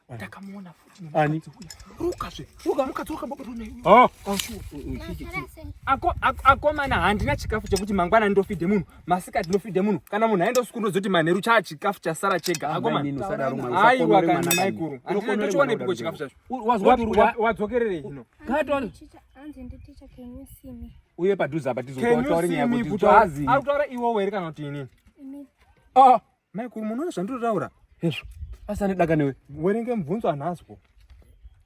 Ndakamuona futi Ani? nemukadzi uya. Ruka zve. Ruka mukadzi wakambobatwa naye. Oh. Ako akomana handina chikafu chekuti mangwana ndofidhe munhu, masikati ndofidhe munhu. Kana munhu aenda usiku ndozoti manheru chaa chikafu chasara chega. Akomana. Aiwa kani maikuru. Handina ndochiwanepiko chikafu chacho. Wadzokererei hino? Hanzi nditicha, can you see me? Uye padhuze apa Can you tizotaura see nyaya me kuti kuti twazi. ari kutaura iwowo here kana kuti inini? Imi. Ah, Maikuru munoona zvandinotaura? hezvo. Asi ane daka newe. Werenge mubvunzo anazwo.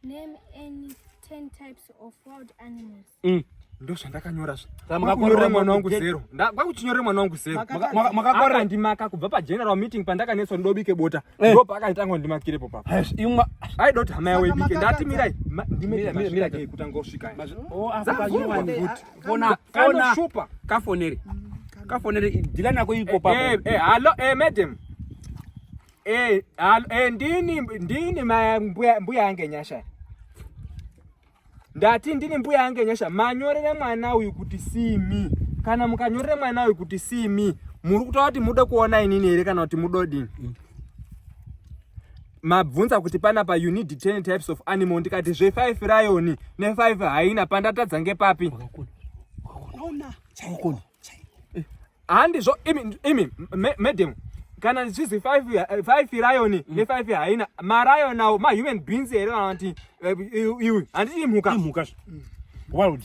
Name any 10 types of wild animals. Ndo zvandakanyora zve. Saka Kwakunyorera mwana wangu get- zero. Kwakuchinyorera mwana wangu zero. Makakorera. Akandimaka kubva pageneral meeting pandakanetswa ndobike bota. Eh. Ndo paakanditanga kundimakirepo papa. Hezvo, imwa. Aida kuti hama yawe Saka ibike. Ndati makatadza. mirai. Mira, mira, mira. Ndime kutanga kusvika. Oh, apa Dzavhurwa. kanyiwa futi. Fona, fona. Kanoshupa. Kafonere. Kafonere dila nako iko Eh, papo. eh, hallo, eh, madam. Eh, hallo, eh, ndini mbuya yange Nyasha. Ndati ndini mbuya yange Nyasha, manyorere mwana uyu kuti see me. Kana mukanyorere mwana uyu kuti see me, muri kutaura kuti mude kuona inini here kana kuti mudodini? Mabvunza kuti panapa you need 10 types of animal, ndikati zve 5 lion ne 5 hyena pandatadza ngepapi? Ona. Chakona. Handizvo imi madam, kana zvizi 5 lion ne5 hyena, malion awo mahuman beings here kana kuti iwi handiti imhuka? Imhuka. Wild.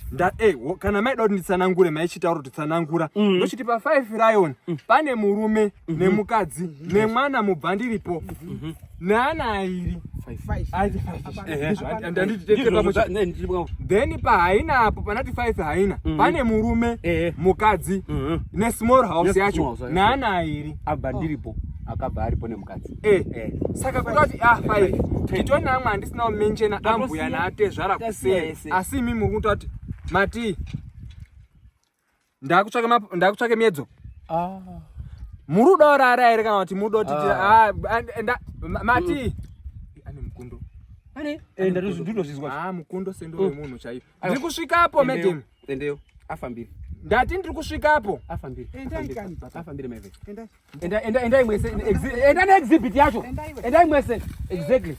Kana maida kuti nditsanangure maichitaura kuti tsanangura. Ndochiti pa5 lion pane murume nemukadzi nemwana mubva ndiripo neana airi. Five. Aiti five. Ehe. Ndizvo, handiti tete pamwe chete? Ne ndiri Then pahyena apo panati 5 hyena pane murume, mukadzi nesmall house Nesmall yacho house yacho. neana airi. Abva ndiripo. Akabva aripo nemukadzi. Eh, Eh. saka kutati ah 5 nditoni amwe handisina kumenshena ambuya naatezvara Tasiya kuseri. yese. Asi imi muri kutati mati ndakutsvake miedzo. Ah. Muri kuda kurara here kana kuti muda kuti Ah. mati ane mukundo? Ane? Eh, ndotozvizwa. Ah, mukundo sendo wemunhu chaiyo. Ndiri kusvikapo, madam. Endeyo. Afambiri. Ndati ndiri kusvikapo. Afambiri. Endai kani. Afambiri maive. Endai. Enda enda endai mwese. Enda neexhibit yacho. Endai we. Endai mwese. Exactly.